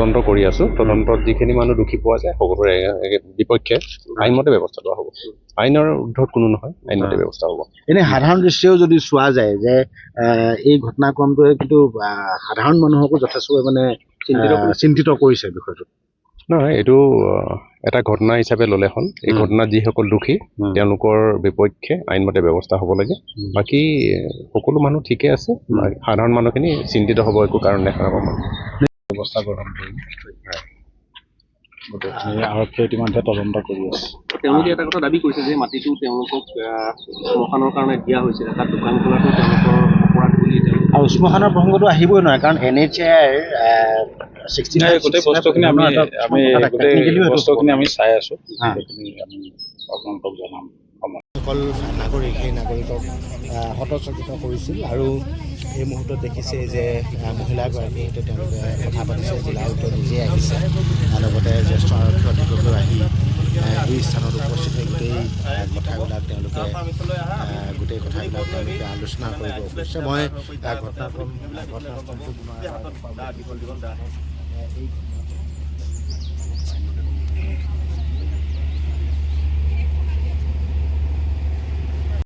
তদন্ত কৰি আছোঁ। তদন্তত যিখিনি মানুহ দোষী পোৱা যায়, সকলোৰে বিপক্ষে আইনমতে ব্যৱস্থা লোৱা হ'ব। আইনৰ ঊৰ্ধত কোনো নহয়, আইনমতে ব্যৱস্থা হ'ব। এনে সাধাৰণ দৃষ্টিৰেও যদি চোৱা যায় যে এই ঘটনাক্ৰমটোৱে কিন্তু সাধাৰণ মানুহকো যথেষ্ট পৰিমাণে চিন্তিত কৰিছে। চিন্তিত কৰিছে বিষয়টো। নহয়, এইটো এটা ঘটনা হিচাপে ল'লে হ'ল। এই ঘটনাত যিসকল দোষী, তেওঁলোকৰ বিপক্ষে আইনমতে ব্যৱস্থা হ'ব লাগে। বাকী সকলো মানুহ ঠিকে আছে। সাধাৰণ মানুহখিনি চিন্তিত হ'ব একো কাৰণ দেখা নাপাওঁ মই। ব্যৱস্থা গ্ৰহণ কৰিম। গোটেইখিনি আৰক্ষীয়ে ইতিমধ্যে তদন্ত কৰি আছে। তেওঁলোকে এটা কথা দাবী কৰিছে যে মাটিটো তেওঁলোকক শ্মশানৰ কাৰণে দিয়া হৈছিলে, তাত দোকান খোলাটো তেওঁলোকৰ অপৰাধ বুলি তেওঁলোকে আৰু শ্মশানৰ প্ৰসংগটো আহিবই নোৱাৰে, কাৰণ এন এইচ আইৰ ছিক্সটি নাই, গোটেই বস্তুখিনি আমি আমি গোটেই বস্তুখিনি আমি চাই আছোঁ। সেইখিনি আমি আপোনালোকক জনাম সময়। যিসকল নাগৰিক, সেই নাগৰিকক হতচকিত কৰিছিল। আৰু এই মুহূৰ্তত দেখিছে যে মহিলাগৰাকীৰ সৈতে তেওঁলোকে কথা পাতিছে। জিলা আয়ুক্ত নিজে আহিছে, লগতে জ্যেষ্ঠ আৰক্ষী অধীক্ষকেও আহি এই স্থানত উপস্থিত হৈ গোটেই কথাবিলাক তেওঁলোকে আলোচনা কৰিব খুজিছে। মই ঘটনাক্ৰম, ঘটনাস্থলীটো পুনৰ এবাৰ এই